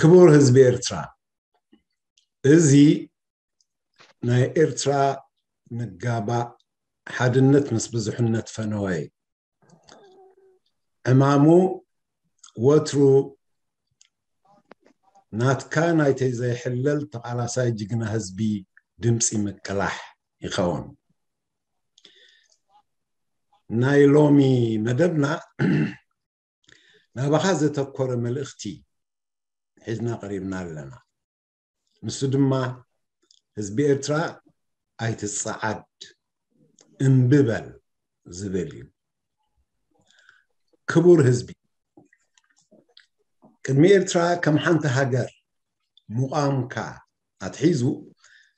ክቡር ህዝቢ ኤርትራ፣ እዚ ናይ ኤርትራ ንጋባእ ሓድነት ምስ ብዙሕነት ፈነወ እዩ። ዕማሙ ወትሩ ናትካ ናይተይ ዘይሕለል ተቓላሳይ ጅግና ህዝቢ ድምፂ ምቅላሕ ይኸውን። ናይ ሎሚ መደብና ናባኻ ዘተኮረ መልእኽቲ ሒዝና ቀሪብና ኣለና። ንሱ ድማ ህዝቢ ኤርትራ ኣይትጸዓድ፣ እምቢ በል ዝብል እዩ። ክቡር ህዝቢ፣ ቅድሚ ኤርትራ ከም ሓንቲ ሃገር ምቋምካ ኣትሒዙ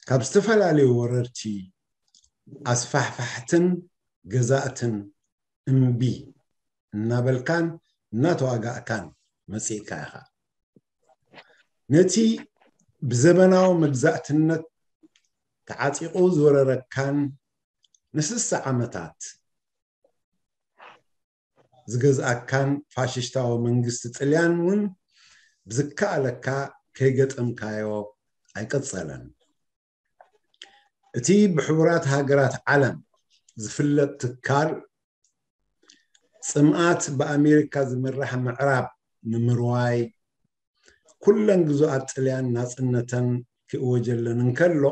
ካብ ዝተፈላለዩ ወረርቲ ኣስፋሕፋሕትን ገዛእትን እምቢ እናበልካን እናተዋጋእካን መጺእካ ኢኻ። ነቲ ብዘበናዊ መግዛእትነት ተዓጢቑ ዝወረረካን ንስሳ ዓመታት ዝገዝኣካን ፋሽስታዊ መንግስቲ ጥልያን እውን ብዝከኣለካ ከይገጠምካዮ ኣይቀጸለን። እቲ ብሕቡራት ሃገራት ዓለም ዝፍለጥ ትካል ጽምኣት ብኣሜሪካ ዝምራሕ ምዕራብ ንምርዋይ ኩለን ግዙኣት ጥልያን ናጽነተን ክእወጀለን እንከሎ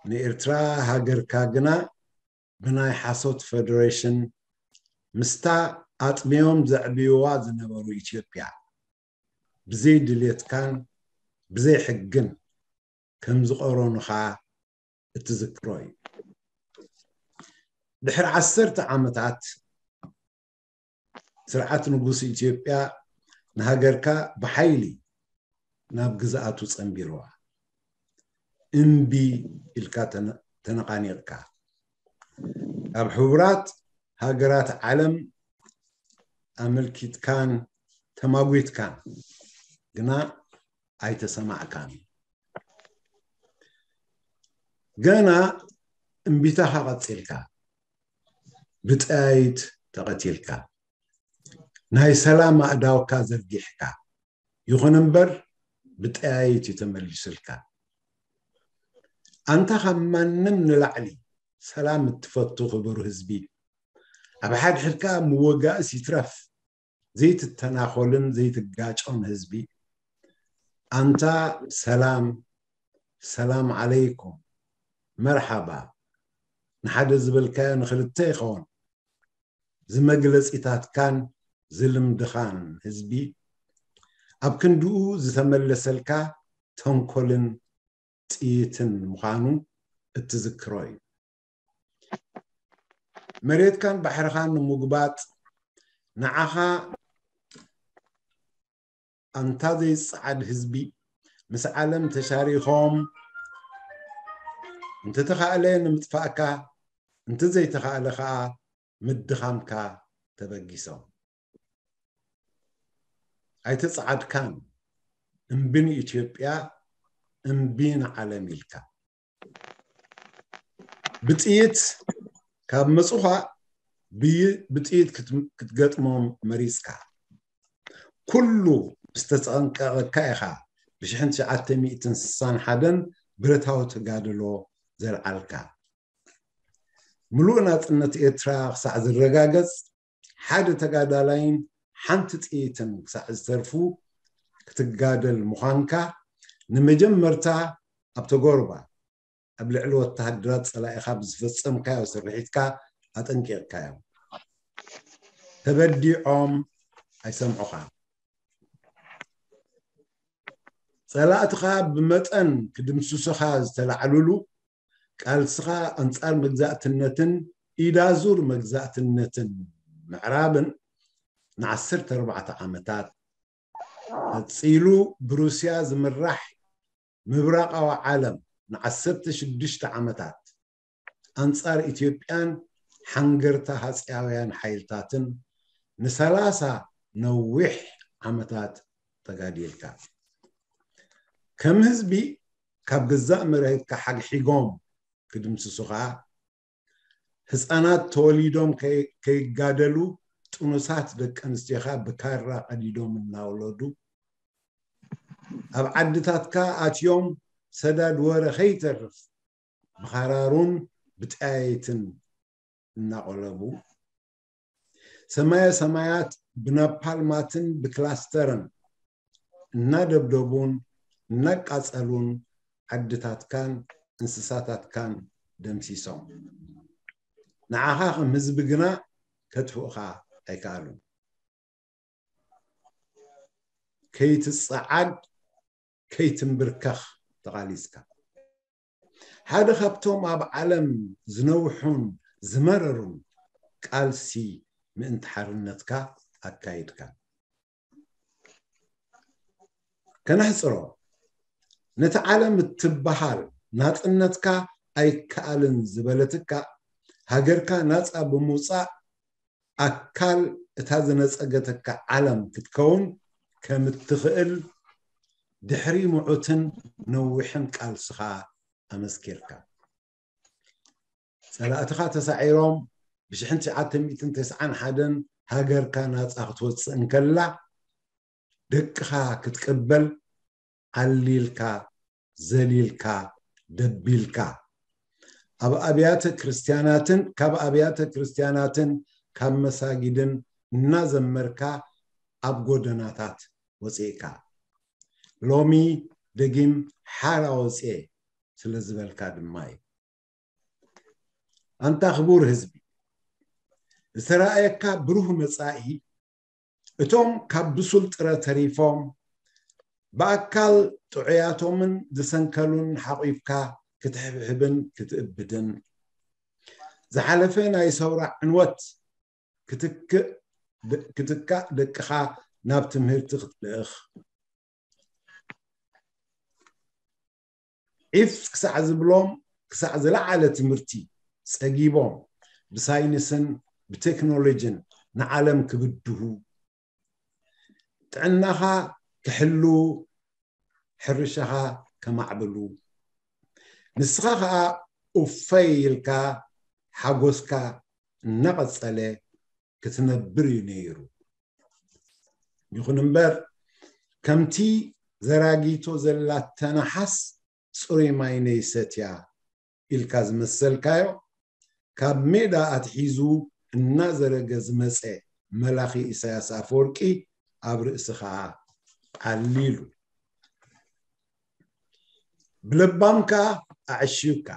ንኤርትራ ሃገርካ ግና ብናይ ሓሶት ፈደሬሽን ምስታ ኣጥምዮም ዘዕብይዋ ዝነበሩ ኢትዮጵያ ብዘይ ድልየትካን ብዘይ ሕግን ከም ዝቐረኑኻ እትዝክሮ እዩ። ድሕሪ ዓሰርተ ዓመታት ስርዓት ንጉስ ኢትዮጵያ ንሃገርካ ብሓይሊ ናብ ግዝኣቱ ጸንቢርዋ። እምቢ ኢልካ ተነ- ተነቓኒቕካ። ካብ ሕቡራት ሃገራት ዓለም ኣመልኪትካን ተማጒትካን ግና ኣይተሰማዕካን። ገና እምቢታኻ ቀጺልካ፣ ብጠያይት ተቐቲልካ፣ ናይ ሰላም ኣእዳውካ ዘርጊሕካ፣ ይኹን እምበር ብጠያይት እዩ ተመሊሱልካ። ኣንታ ካብ ማንም ንላዕሊ ሰላም እትፈቱ ክቡር ህዝቢ፣ ኣብ ሓድሕድካ ምውጋእስ ይትረፍ ዘይትተናኾልን ዘይትጋጮን ህዝቢ፣ ኣንታ ሰላም፣ ሰላም ዓለይኩም፣ መርሓባ፣ ንሓደ ዝበልካዮ ንኽልተ ይኸውን፣ ዝመግለጺታትካን ዝልምድኻን ህዝቢ፣ ኣብ ክንድኡ ዝተመለሰልካ ተንኮልን ጥይትን ምዃኑ እትዝክሮ እዩ። መሬትካን ባሕርኻን ንምጉባጥ ንዓኻ ኣንታ ዘይጸዓድ ህዝቢ ምስ ዓለም ተሻሪኾም እንተተኻእለ ንምጥፋእካ እንተዘይተኻእለ ኸኣ ምድኻምካ ተበጊሶም። ኣይተጸዓድካን። እምቢ ንኢትዮጵያ፣ እምቢ ንዓለም ኢልካ ብጥይት ካብ መጹኻ ብይ- ብጥይት ክት- ክትገጥሞም መሪጽካ። ኩሉ ዝተጸንቀቐካ ኢኻ። ብ ሽሕን ትሽዓተ ሚእትን ስሳን ሓደን ብረታዊ ተጋድሎ ዘልዓልካ። ምሉእ ናጽነት ኤርትራ ክሳዕ ዝረጋገጽ ሓደ ተጋዳላይን ሓንቲ ጥይትን ክሳዕ ዝተርፉ ክትጋደል ምዃንካ ንመጀመርታ ኣብ ተጎርባ ኣብ ልዕሊ ወተሃደራት ጸላኢኻ ብዝፈጸምካዮ ስርሒትካ ኣጠንቂቕካዮም። ተበዲዖም ኣይሰምዑኻ። ጸላእትኻ ብመጠን ክድምስሱኻ ዝተላዕልሉ ቃልስኻ ኣንጻር መግዛእትነትን ኢዳዙር መግዛእትነትን ምዕራብን ንዓሰርተ ኣርባዕተ ዓመታት ቀጺሉ ብሩስያ ዝምራሕ ምብራቓዊ ዓለም ንዓሰርተ ሽዱሽተ ዓመታት ኣንጻር ኢትዮጵያን ሓንገርታ ሃጽያውያን ሓይልታትን ንሰላሳ ነዊሕ ዓመታት ተጋዲልካ። ከም ህዝቢ ካብ ገዛእ መሬትካ ሓግሒጎም ክድምስሱኻ፣ ህጻናት ተወሊዶም ከይ- ከይጋደሉ ጥኑሳት ደቂ ኣንስትዮኻ ብካራ ቀዲዶም እናወለዱ ኣብ ዓድታትካ ኣትዮም ሰዳድ ወረ ከይተርፍ ብኻራሩን ብጠያይትን እናቆለቡ፣ ሰማየ ሰማያት ብናፓልማትን ብክላስተርን እናደብደቡን እናቃጸሉን ዓድታትካን እንስሳታትካን ደምሲሶም፣ ንዓኻ ከም ህዝቢ ግና ከጥፍኡኻ ኣይከኣሉን። ከይትጸዓድ ከይትንብርከኽ ተቓሊስካ፣ ሓደ ካብቶም ኣብ ዓለም ዝነውሑን ዝመረሩን ቃልሲ ምእንቲ ሓርነትካ ኣካይድካ። ከነሕጽሮ፣ ነቲ ዓለም እትበሃል ናጽነትካ ኣይከኣልን ዝበለትካ፣ ሃገርካ ናጻ ብምውጻእ ኣካል እታ ዝነጸገተካ ዓለም ክትከውን ከም እትኽእል ድሕሪ ምዑትን ነዊሕን ቃልስኻ ኣመስኪርካ። ጸላእትኻ ተሳዒሮም ብሽሕን ትሽዓተ ሚእትን ተስዓን ሓደን ሃገርካ ናጻ ክትወጽእ እንከላ፣ ደቅኻ ክትቅበል ዓሊልካ፣ ዘሊልካ፣ ደቢልካ፣ ኣብ ኣብያተ ክርስቲያናትን ካብ ኣብያተ ክርስቲያናትን ካብ መሳጊድን እናዘመርካ ኣብ ጎደናታት ወጺእካ። ሎሚ ደጊም ሓራ ወጽኤ ስለ ዝበልካ ድማ እዩ። ኣንታ ክቡር ህዝቢ፣ ዝተራእየካ ብሩህ መጻኢ፣ እቶም ካብ ብሱል ጥረ ተሪፎም ብኣካል ጥዑያቶምን ዝሰንከሉን ሓቒፍካ ክትሕብሕብን ክትእብድን፣ ዝሓለፈ ናይ ሰውራ ዕንወት ክትክእ ክትካእ ደቅኻ ናብ ትምህርቲ ክትልእኽ፣ ዒፍ ክሳዕ ዝብሎም ክሳዕ ዝለዓለ ትምህርቲ ጸጊቦም ብሳይንስን ብቴክኖሎጂን ንዓለም ክብድሁ፣ ጥዕናኻ ክሕልዉ፣ ሕርሻኻ ከማዕብሉ፣ ንስኻ ኸኣ ኡፈይ ኢልካ ሓጎስካ እናቐጸለ ክትነብር እዩ ነይሩ። ይኹን እምበር፣ ከምቲ ዘራጊቶ ዘላ ተነሓስ ጽሩይ ማይ ነይሰትያ ኢልካ ዝመሰልካዮ፣ ካብ ሜዳ ኣትሒዙ እናዘረገ ዝመጸ መላኺ ኢሳያስ ኣፈወርቂ ኣብ ርእስኻ ዓሊሉ። ብለባምካ ኣዕሽዩካ፣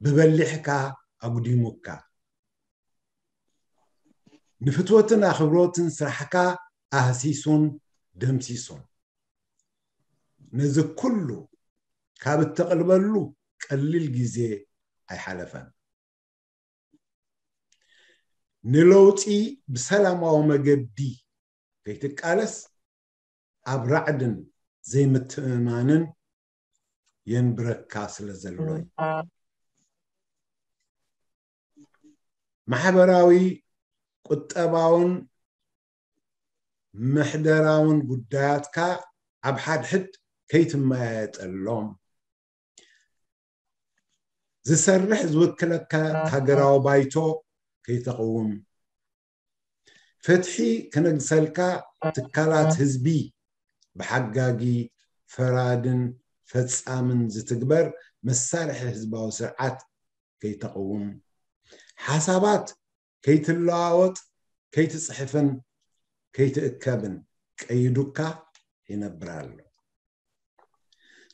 ብበሊሕካ ኣጉዲሙካ፣ ንፍትወትን ኣኽብሮትን ስራሕካ ኣህሲሱን ደምሲሱን። ነዚ ኩሉ ካብ እተቕልበሉ ቀሊል ግዜ ኣይሓለፈን። ንለውጢ ብሰላማዊ መገዲ ከይትቃለስ ኣብ ራዕድን ዘይምትእምማንን የንብረካ ስለ ዘሎ እዩ። ማሕበራዊ፣ ቁጠባውን ምሕደራውን ጉዳያትካ ኣብ ሓድሕድ ከይትመያየጠሎም፣ ዝሰርሕ ዝውክለካ ሃገራዊ ባይቶ ከይተቕውም፣ ፍትሒ ክነግሰልካ ትካላት ህዝቢ ብሓጋጊ፣ ፈራድን ፈጻምን ዝትግበር መሳርሒ ህዝባዊ ስርዓት ከይተቕውም፣ ሓሳባት ከይትለዋወጥ፣ ከይትጽሕፍን ከይትእከብን ቀይዱካ ይነብር ኣሎ።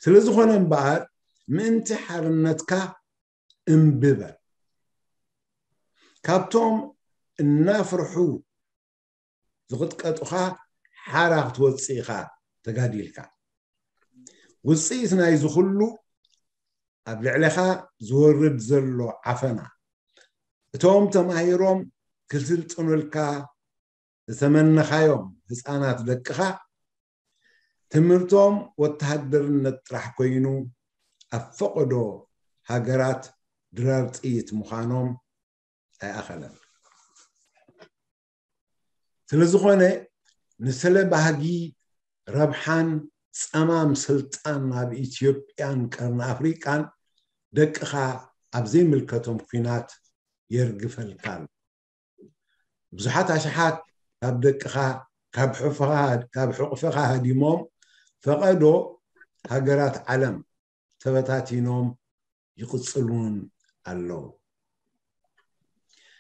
ስለ ዝኾነ እምበኣር፣ ምእንቲ ሓርነትካ እምቢ በል። ካብቶም እናፍርሑ ዝቕጥቀጡኻ ሓራ ክትወጽእ ኢኻ ተጋዲልካ። ውጽኢት ናይዚ ኩሉ ኣብ ልዕሌኻ ዝወርድ ዘሎ ዓፈና፣ እቶም ተማሂሮም ክስልጥኑልካ ዝተመነኻዮም ህፃናት ደቅኻ ትምህርቶም ወተሃደርነት ጥራሕ ኮይኑ ኣብ ፈቐዶ ሃገራት ድራር ጥይት ምዃኖም ኣይኣኸለን። ስለ ዝኾነ ንስለ ባህጊ ረብሓን ጸማም ስልጣን ኣብ ኢትዮጵያን ቀርኒ ኣፍሪቃን ደቅኻ ኣብ ዘይምልከቶም ኲናት የርግፈልካ ኣሎ። ብዙሓት ኣሽሓት ካብ ደቅኻ ካብ ሕቑፍኻ ካብ ሕቑፍኻ ሃዲሞም ፈቐዶ ሃገራት ዓለም ተበታቲኖም ይቕጽሉን ኣለዉ።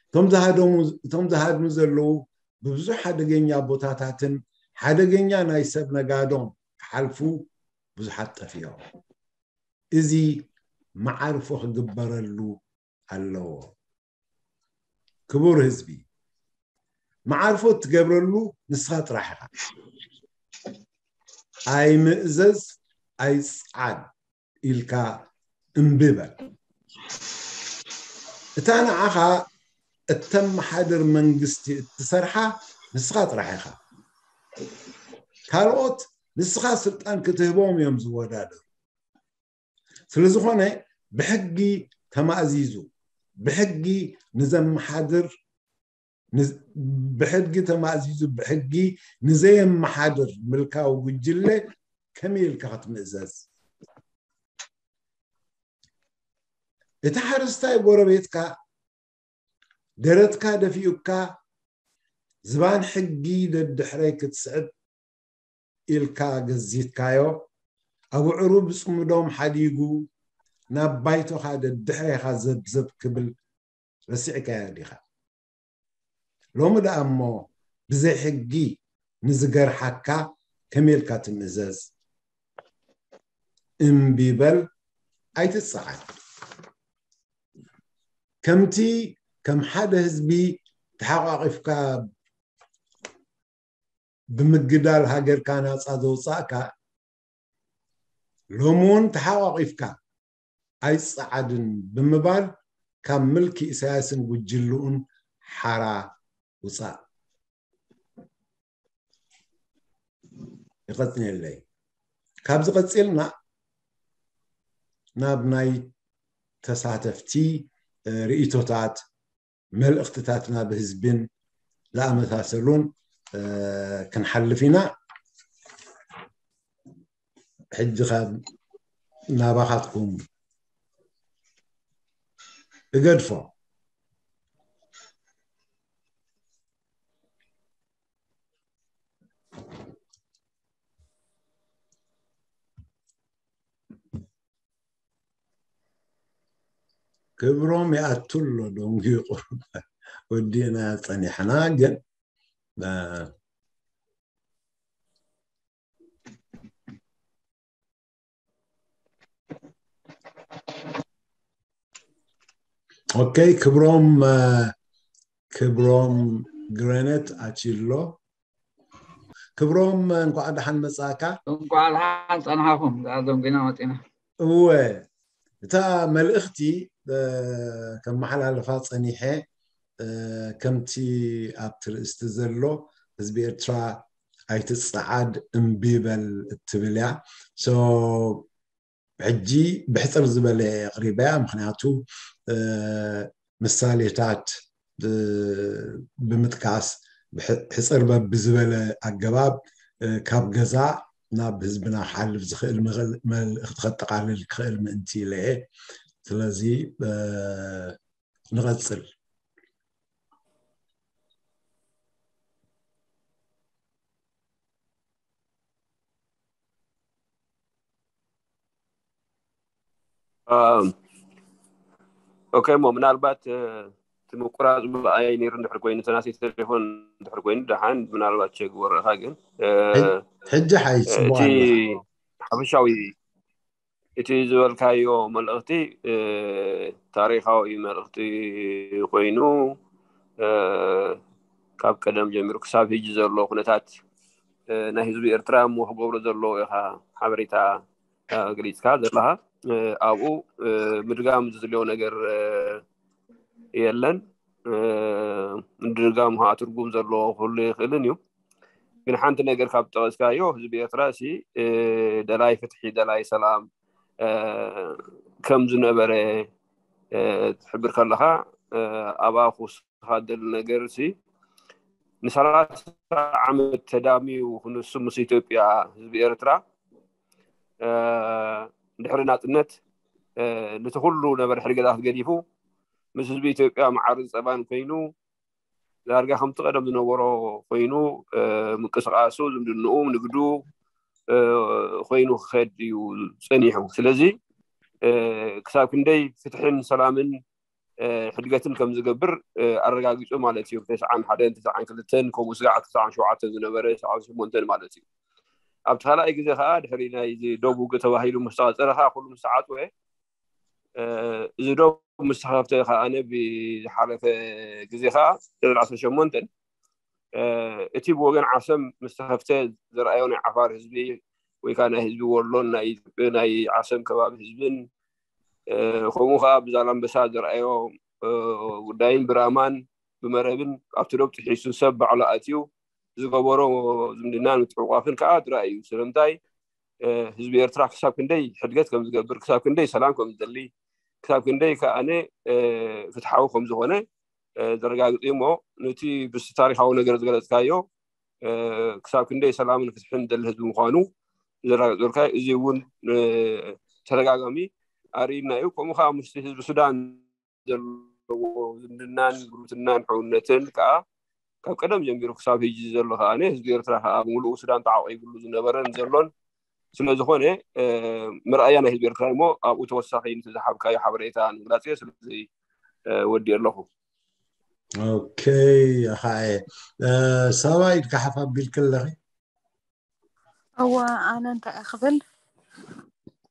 እቶም ዝሃደሙ እቶም ዝሃድሙ ዘለዉ ብብዙሕ ሓደገኛ ቦታታትን ሓደገኛ ናይ ሰብ ነጋዶም ክሓልፉ ብዙሓት ጠፊኦም። እዚ መዓርፎ ክግበረሉ ኣለዎ። ክቡር ህዝቢ፣ መዓርፎ እትገብረሉ ንስኻ ጥራሕ ኢኻ። ኣይምእዘዝ ኣይጽዓድ ኢልካ እምቢ በል። እታ ንዓኻ እተመሓድር መንግስቲ እትሰርሓ ንስኻ ጥራሕ ኢኻ። ካልኦት ንስኻ ስልጣን ክትህቦም እዮም ዝወዳደሩ። ስለዝኾነ ብሕጊ ተማእዚዙ ብሕጊ ንዘመሓድር ብሕጊ ተማእዚዙ ብሕጊ ንዘየመሓድር ምልካዊ ጉጅለ ከመይ ኢልካ ክትምእዘዝ? እቲ ሓረስታይ ጎረቤትካ ደረትካ ደፊኡካ ዝባን ሕጊ ደድሕረይ ክትስዕብ ኢልካ ገዚትካዮ፣ ኣብዕሩ ብጽምዶም ሓዲጉ ናብ ባይቶኻ ደድሕሬኻ ዘብዘብ ክብል ረሲዕካዮ ዲኻ? ሎሚ ደኣ እሞ ብዘይ ሕጊ ንዝገርሓካ ከመይ ኢልካ ትምእዘዝ? እምቢ በል ኣይትጸዓድ። ከምቲ ከም ሓደ ህዝቢ ተሓቋቒፍካ ብምግዳል ሃገርካ ናጻ ዘውጻእካ ሎሚ እውን ተሓቋቒፍካ ኣይጸዓድን ብምባል ካብ ምልኪ ኢሳያስን ጉጅልኡን ሓራ ውጻእ። ይቐጽለለይ። ካብዚ ቀጺልና ናብ ናይ ተሳተፍቲ ርእይቶታት መልእኽትታትና ብህዝብን ዝኣመሳሰሉን ክንሓልፍ ኢና። ሕጂ ካብ ናባኻትኩም እገድፎ። ክብሮም ይኣቱ ኣሎ ደንጉዩ ቁሩብ ወዲእና ጸኒሕና ግን ኦኬ ክብሮም ክብሮም ግረነት ኣችሎ ክብሮም እንኳዕ ደሓን መጻእካ። እንኳዕ ደሓን ጸናሕኩም። ደኣ ደንጉና መጺና። እወ እታ መልእኽቲ ከመሓላልፋ ጸኒሐ ከምቲ ኣብቲ ርእስቲ ዘሎ ህዝቢ ኤርትራ ኣይትጸዓድ እምቢ በል እትብል እያ። ሕጂ ብሕጽር ዝበለ ኣቕሪበያ ምኽንያቱ ምሳሌታት ብምጥቃስ ሕጽር በብዝበለ ኣገባብ ካብ ገዛ ናብ ህዝብና ክሓልፍ ዝኽእል መልእኽቲ ከጠቓልል ክኽእል ምእንቲ ኢለ እየ። ስለዚ ንቐጽል። ኦኬ እሞ ምናልባት እቲ ምቁራፅ ብኣይ ነይሩ እንድሕር ኮይኑ ተናሲ ቴሌፎን እንድሕር ኮይኑ ደሓን ምናልባት ቸግ ወረኻ ግን ሕጂ ሓይ ፅቡቅ እቲ ሓፈሻዊ እቲ ዝበልካዮ መልእኽቲ ታሪኻዊ መልእኽቲ ኮይኑ ካብ ቀደም ጀሚሩ ክሳብ ሕጂ ዘሎ ኩነታት ናይ ህዝቢ ኤርትራ እሞ ክገብሮ ዘለዎ ኢኻ ሓበሬታ ገሊፅካ ዘለኻ ኣብኡ ምድጋም ዝድልዮ ነገር የለን። ምድጋሙ ከዓ ትርጉም ዘለዎ ክህሉ ይኽእልን እዩ። ግን ሓንቲ ነገር ካብ ጠቐስካዮ ህዝቢ ኤርትራ ሲ ደላይ ፍትሒ ደላይ ሰላም ከም ዝነበረ ትሕብር ከለኻ ኣብኣ ክውስኻ ደሊ ነገር ሲ ንሰላሳ ዓመት ተዳሚዩ ክንሱ ምስ ኢትዮጵያ ህዝቢ ኤርትራ ድሕሪ ናፅነት ነቲ ኩሉ ነበረ ሕድገታት ገዲፉ ምስ ህዝቢ ኢትዮጵያ መዓርን ፀባን ኮይኑ ዳርጋ ከምቲ ቀደም ዝነበሮ ኮይኑ ምንቅስቃሱ ዝምድንኡ ንግዱ ኮይኑ ክኸድ እዩ ጸኒሑ። ስለዚ ክሳብ ክንደይ ፍትሕን ሰላምን ሕድገትን ከም ዝገብር ኣረጋጊጹ ማለት እዩ። ተስዓን ሓደን ተስዓን ክልተን ከምኡ ስጋዕ ተስዓን ሸውዓተን ዝነበረ ተስዓን ሸሞንተን ማለት እዩ። ኣብቲ ካልኣይ ግዜ ከዓ ድሕሪ ናይ ደቡብ ተባሂሉ ምስ ተቐጸረ ከዓ ኩሉ ምስ ተዓጽወ እዚ ዶብ ምስ ተኸፍተ ከዓነ ብዝሓለፈ ግዜ ከዓ ዕስራ ሸሞንተን እቲ ብወገን ዓሰብ ምስ ተኸፍተ ዝረኣዮ ናይ ዓፋር ህዝቢ ወይ ከዓ ናይ ህዝቢ ወሎን ናይ ዓሰብ ከባቢ ህዝብን ከምኡ ከዓ ብዛላምበሳ ዝረኣዮ ጉዳይን ብራማን ብመረብን ኣብቲ ዶብ ጥሒሱ ሰብ ባዕሉ ኣትዩ ዝገበሮ ዝምድናን ምትዕቋፍን ከዓ ዝረኣዩ ስለምንታይ ህዝቢ ኤርትራ ክሳብ ክንደይ ሕድገት ከም ዝገብር ክሳብ ክንደይ ሰላም ከም ዝደሊ ክሳብ ክንደይ ከኣነ ፍትሓዊ ከም ዝኾነ ዘረጋግጽ እዩ እሞ ነቲ ብስ ታሪካዊ ነገር ዝገለጽካዮ ክሳብ ክንደይ ሰላምን ፍትሕን ደሊ ህዝቢ ምዃኑ ዘረጋግጽልካ እዚ እውን ተደጋጋሚ ኣርእና እዩ። ከምኡ ከዓ ምስቲ ህዝቢ ሱዳን ዘለዎ ዝምድናን ጉርብትናን ሕውነትን ከዓ ካብ ቀደም ጀሚሩ ክሳብ ህጂ ዘሎ ከዓ ህዝቢ ኤርትራ ከዓ ብምሉኡ ሱዳን ተዓቂብሉ ዝነበረን ዘሎን ስለዝኾነ ምርኣያ ናይ ህዝቢ ኤርትራ እሞ ኣብኡ ተወሳኺ ንዝሓብካዮ ሓበሬታ ንምግላፅ እየ። ስለዚ ወዲ ኣለኹ። ኦኬ ኣኻየ ሰባይ ድካ ሓፍ ኣቢልክ ኣለኺ። እወ ኣነ እንታይ ክብል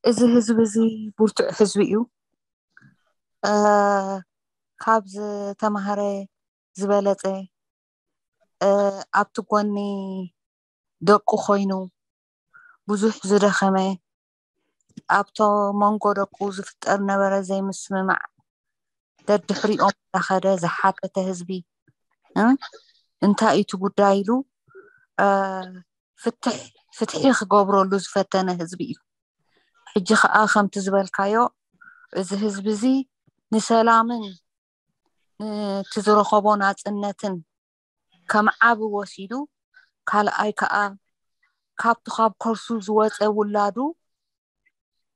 እዚ ህዝቢ እዚ ብርቱዕ ህዝቢ እዩ። ካብ ዝተማሃረ ዝበለፀ ኣብቲ ጎኒ ደቁ ኮይኑ ብዙሕ ዝደኸመ ኣብቶ መንጎ ደቁ ዝፍጠር ነበረ ዘይምስምማዕ ደድሕሪኦም እንዳኸደ ዝሓተተ ህዝቢ እንታይ እዩ እቲ ጉዳይ ኢሉ ፍትሕ ፍትሒ ክገብረሉ ዝፈተነ ህዝቢ እዩ። ሕጂ ከዓ ከምቲ ዝበልካዮ እዚ ህዝቢ እዚ ንሰላምን እቲ ዝረኸቦ ናፅነትን ከም ዓቢ ወሲዱ ካልኣይ ከዓ ካብቲ ካብ ከርሱ ዝወፀ ውላዱ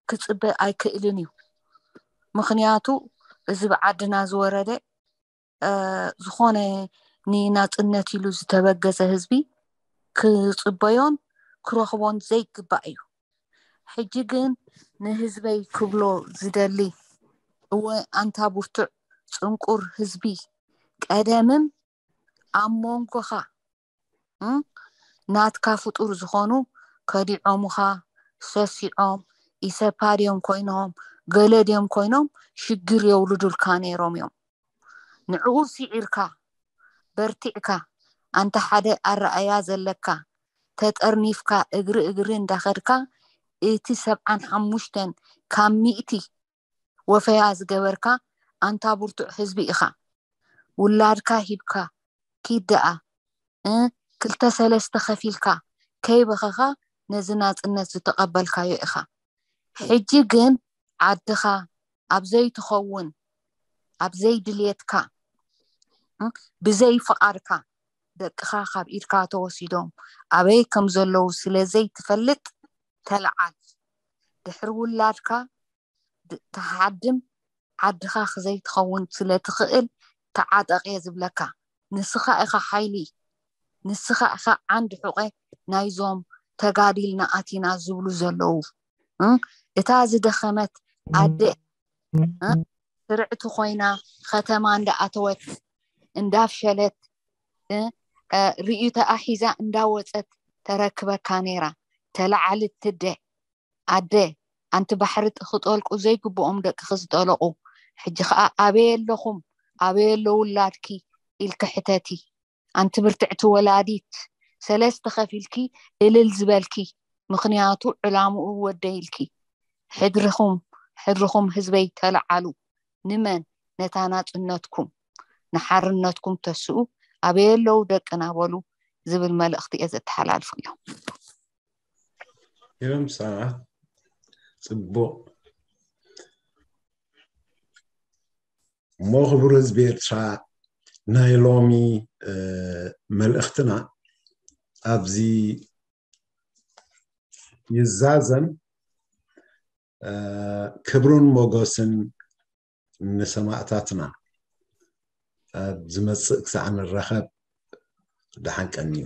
ክፅበ ኣይክእልን እዩ። ምክንያቱ እዚ ብዓድና ዝወረደ ዝኾነ ንናፅነት ኢሉ ዝተበገሰ ህዝቢ ክፅበዮን ክረኽቦን ዘይግባእ እዩ። ሕጂ ግን ንህዝበይ ክብሎ ዝደሊ እወ ኣንታ ብርቱዕ ፅንቁር ህዝቢ ቀደምም ኣብ መንጎኻ ናትካ ፍጡር ዝኾኑ ከዲዖምኻ ሰሲዖም ኢሰፓድዮም ኮይኖም ገለድዮም ኮይኖም ሽግር የውልዱልካ ነይሮም እዮም። ንዕኡ ስዒርካ በርቲዕካ ኣንታ ሓደ ኣረኣያ ዘለካ ተጠርኒፍካ እግሪ እግሪ እንዳኸድካ እቲ ሰብዓን ሓሙሽተን ካብ ሚእቲ ወፈያ ዝገበርካ ኣንታ ብርቱዕ ህዝቢ ኢኻ። ውላድካ ሂብካ ኪድ ደኣ እ ክልተ ሰለስተ ከፊልካ ከይበኸኻ ነዚ ናጽነት ዝተቐበልካዮ ኢኻ። ሕጂ ግን ዓድኻ ኣብ ዘይትኸውን ኣብ ዘይድልየትካ እ ብዘይ ፍቓድካ ደቅኻ ካብ ኢድካ ተወሲዶም ኣበይ ከም ዘለዉ ስለ ዘይትፈልጥ ተለዓል። ድሕሪ ውላድካ ትሃድም ዓድኻ ክዘይትኸውን ስለ ትኽእል ተዓጠቕ እየ ዝብለካ። ንስኻ ኢኻ ሓይሊ፣ ንስኻ ኢኻ ዓንዲ ሑቐ ናይዞም ተጋዲልና ኣቲና ዝብሉ ዘለዉ። እታ ዝደኸመት ኣደ ስርዕቲ ኮይና ከተማ እንዳኣተወት እንዳፍሸለት ርእይቶኣ ሒዛ እንዳወፀት ተረክበካ ነይራ። ተለዓሊ ትደ ኣደ ኣንቲ ባሕሪ ክጠልቁ ዘይግብኦም ደቅኺ ዝጠለቁ ሕጂ ከዓ ኣበይ ኣለኹም ኣበይ ኣሎ ውላድኪ ኢልኪ ሕተቲ። ኣንቲ ብርትዕቲ ወላዲት ሰለስተ ከፊልኪ እልል ዝበልኪ ምኽንያቱ ዕላምኡ ወደይ ኢልኪ። ሕድርኹም ሕድርኹም ህዝበይ ተለዓሉ። ንመን ነታ ናፅነትኩም ንሓርነትኩም ተስኡ ኣበይ ኣለዉ ደቅና በሉ ዝብል መልእኽቲ እየ ዘተሓላልፈሎም። ይረምሳ ጽቡቕ እሞ ክቡር ህዝቢ ኤርትራ ናይ ሎሚ መልእኽትና ኣብዚ ይዛዘም። ክብሩን ሞጎስን ንሰማእታትና። ኣብ ዝመጽእ ክሳዕ ንራኸብ ደሓን ቀንዩ።